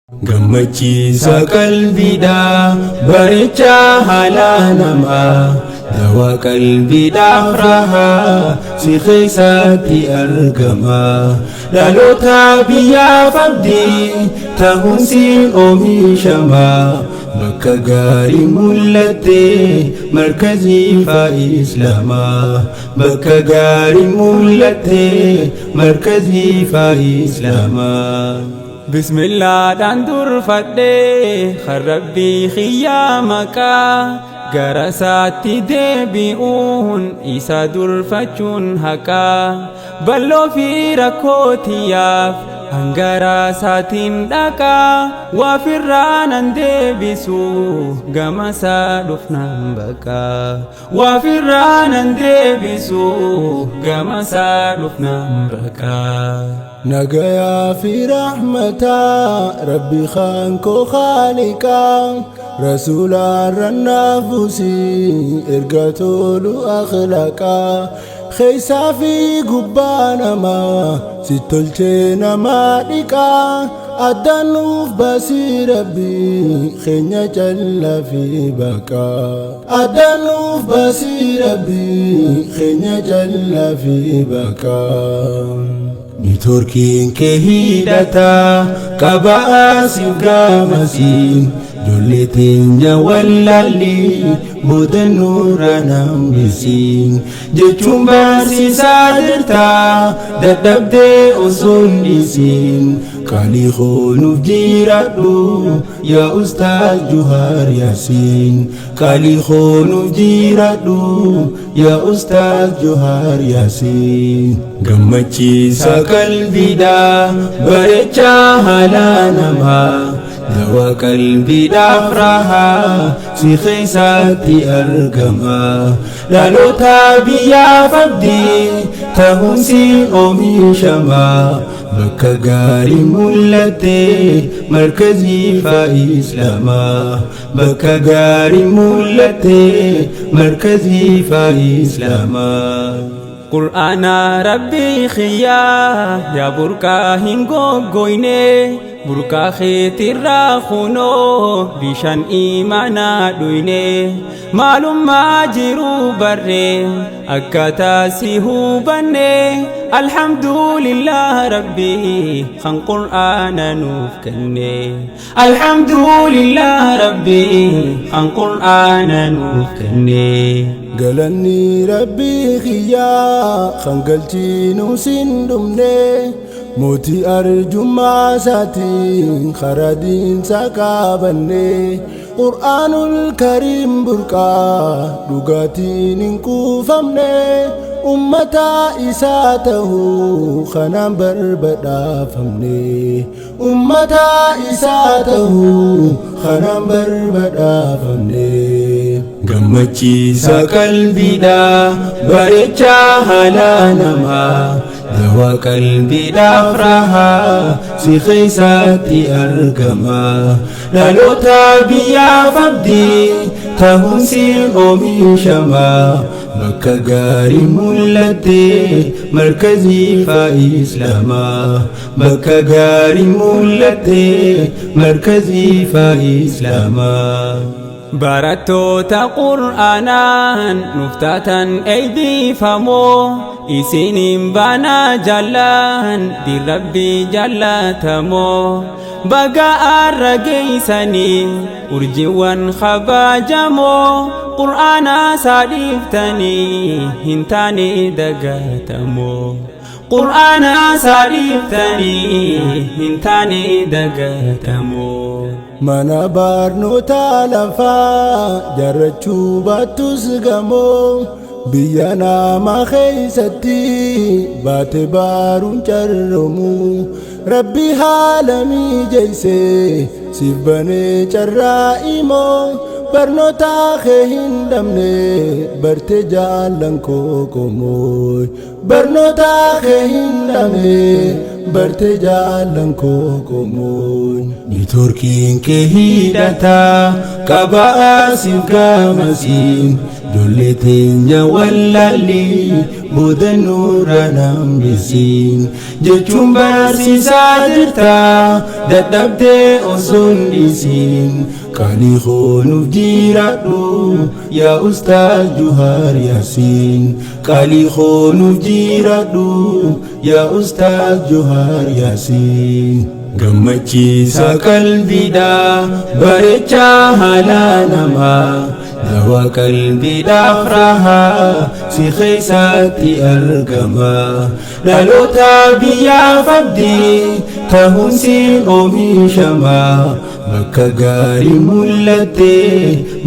Gammachiisa qalbiidhaa bareechaa haala namaa dawaa qalbiidhaaf rahaa si keessatti argama. Dhaloota biyyaaf abdii ta'uun siin oomishama. Bakka gaarii mul'atte markazii faa'islaamaa. Bakka gaarii mul'atte markazii faa'islaamaa. Bismillaadhaan durfadhee kan Rabbii xiyyaa maqaa gara isaatti deebi'uun isa durfachuun haqaa balloo fi rakkootiyaaf hangara isaatiin dhaqaa waafirraa nan deebisu gama isaa dhufnaan baqaa waafirraa nan deebisu gama isaa dhufnaan baqaa. Nagayaa fi rahmataa Rabbi kaankoo khaaliqaa Rasuulaan rannaafusi erga tolu akhlaqaa Keeysaa fi gubbaa namaa si tolchee namaa dhiqaa addaan nuuf baasii Rabbi keenya callaa fi baqaa addaan nuuf baasii Rabbi keenya callaa fi baqaa. Niitoorkiin kee hidhataa qabaa siif gaamasiin ijoollee teenya wallaalli booda nurra nambisiin jechuun barsiisaa jirtaa dadhabdee osoo hin dhiisiin qaalii koonuuf jiraadhu yaa Ustaaz Juhaar Yaasiin qaalii koonuuf jiraadhu yaa Ustaaz Juhaar Yaasiin. Gammachiisa qalbiidhaa bareechaa haala namaa dawaa qalbiidhaaf rahaa si keessatti argama. Dhaloota biyyaaf abdii ta'uun siin oomishama. Bakka gaarii mul'atte markazii faa'islaamaa. Bakka gaarii mul'atte markazii faa'islaamaa. Qur'aana Rabbii xiyyaa yaa burqaa hin goggoyne burqaa keetirraa kunoo bishaan imaanaa dhuyne maalummaa jiruu barree akkaataa si hubanne alhamdulillah Rabbii kan Qur'aana nuuf kenne alhamdulillah Rabbii kan Qur'aana nuuf kenne. Galanni Rabbii kiyyaa kan galchiinuu siin dhumne mootii arjummaa isaatiin karaa diinsaa qaabanne Qur'aanul Kariim burqaa dhugaatiin hin kuufamne ummata isaa tahuu kanaan barbadaafamne ummata isaa tahuu kanaan barbadaafamne. Gammachiisa qalbiidhaa bareechaa haala namaa dawaa qalbiidhaaf rahaa si keessatti argama. Dhaloota biyyaaf abdii ta'uun siin oomishama. Bakka gaarii mul'atte markazii faa'islaamaa. Bakka gaarii mul'atte markazii faa'islaamaa. Barattoota Qur'aanaan nuuf taatan eebbifamoo isiniin baanaa jaallaan dirrabbii jaallatamoo baga arra geeysanii urjiiwwan kabajamoo Qur'aana saadhiiftanii hin taane dagatamoo Qur'aana saadhiiftanii hin taane dagatamoo. Mana barnoota lafaa jaarrachuu baattus gamoo biyya namaa keessatti baate baaruun carroomu Rabbi haala mijeesse siif banee carraa imoo barnoota kee hin dhabne barte jaallan koo qomoo barnoota kee hin dhabne barte jaallan koo qomoo. Niitoorkiin kee hidhataa qabaa siif gaamasiin Ijoollee teenya wallaalli booda nurra hambisiin jechuun barsiisaa jirta dadhabdee osoo hin dhiisiin. Qaalii koo nuuf jiraadhu yaa Ustaaz Juhaar Yaasiin. Qaalii koo nuuf jiraadhu yaa Ustaaz Juhaar Yaasiin. Gammachiisa qalbiidha, bareechaa haala namaa, dawaa qalbiidhaaf rahaa si keessatti argama. Dhaloota biyyaaf abdii ta'uun siin oomishama. Bakka gaarii mul'atte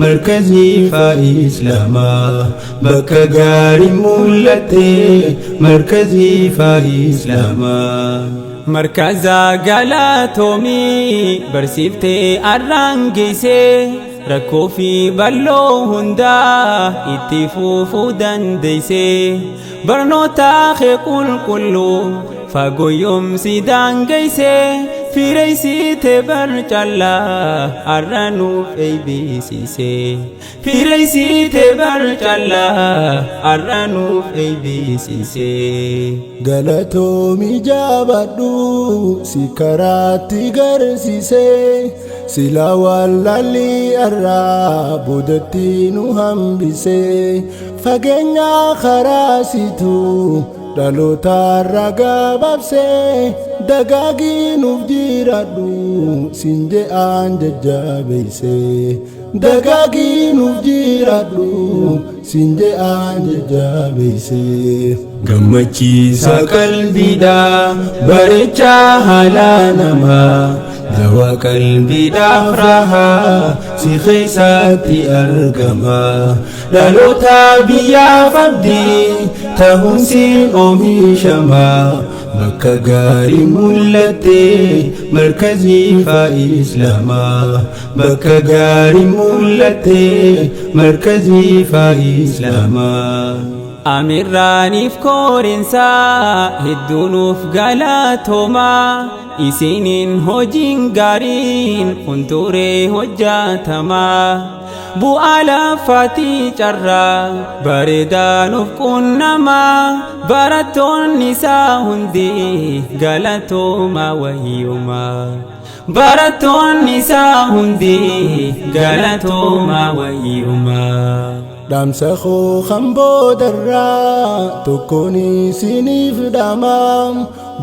markazii faa Islaamaa. Bakka gaarii mul'atte markazii faa Islaamaa. Markaza galatoomii, barsiiftee arraan geessee, rakkoo fi bal'oo hundaa itti fufuu dandeessee, barnoota kee qulqulluu fagooyyomsi daangeessee, fireessite barcallaa har'a nuuf eebbisiise. Fireessite barcallaa har'a nuuf eebbisiise. Galatoomi, jaabadhu, si karaatti garsiise. Silaa wallaalli irraa boodatti nu hambise. Fageenya karaa situ dhalootarra gabaabse. Dagaagii nuuf jiraadhu siin je'aan jajjabeesse. Dagaagii nuuf jiraadhu siin je'aan jajjabeesse. Gammachiisa qalbiidha, bareechaa haala namaa, dawaa qalbiidhaaf rahaa si keessatti argama. Dhaloota biyyaaf abdii ta'uun siin oomishama. Bakka gaarii mul'atte markazii faa Islaamaa. Bakka gaarii mul'atte markazii faa Islaamaa. Amirraaniif koorinsaa hedduunuuf galatoomaa, isiniin hojiin gaariin kunturee hojjatamaa. Bu'aa lafaatii carraa bareedaa nuuf qunnamaa, barattoonni isaa hundi galatoomaa wayyoomaa. Barattoonni isaa hundi galatoomaa wayyoomaa. Dhaamsa koo kan boodarraa tokkoon isiniif dhaama.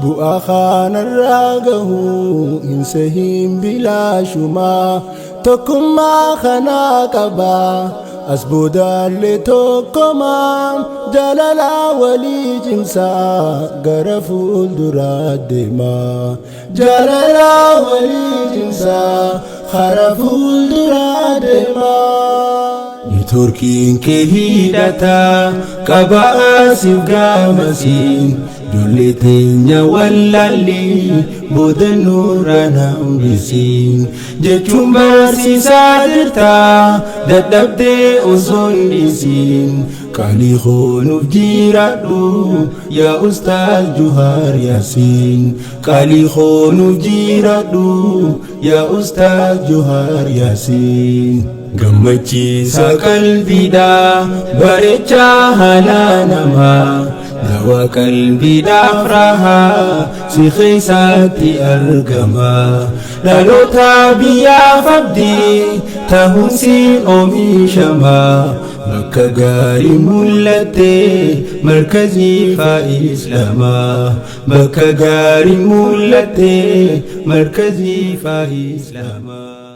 Bu'aa kanarraa gahu hin sehin bilaashuma. Tokkummaa kanaa qaba as boodaallee tokkomaa. Jaalala walii cimsaa gara fuulduraa deema. Jaalala walii cimsaa gara fuulduraa deema. Neetworkiin kee hidhataa qabaa siif gaamasiin. Ijoollee teenya wallaalli booda nurra hambisiin jechuun barsiisaa jirta dadhabdee osoo hin dhiisiin. Qaalii koo nuuf jiraadhu yaa Ustaaz Juhaar Yaasiin. Qaalii koo nuuf jiraadhu yaa Ustaaz Juhaar Yaasiin. Gammachiisa qalbiidha, bareechaa haala namaa, dawaa qalbiidhaaf rahaa si keessatti argama. Dhaloota biyyaaf abdii ta'uun siin oomishama. Bakka gaarii mul'atte markazii faa Islaamaa. Bakka gaarii mul'atte markazii faa Islaamaa.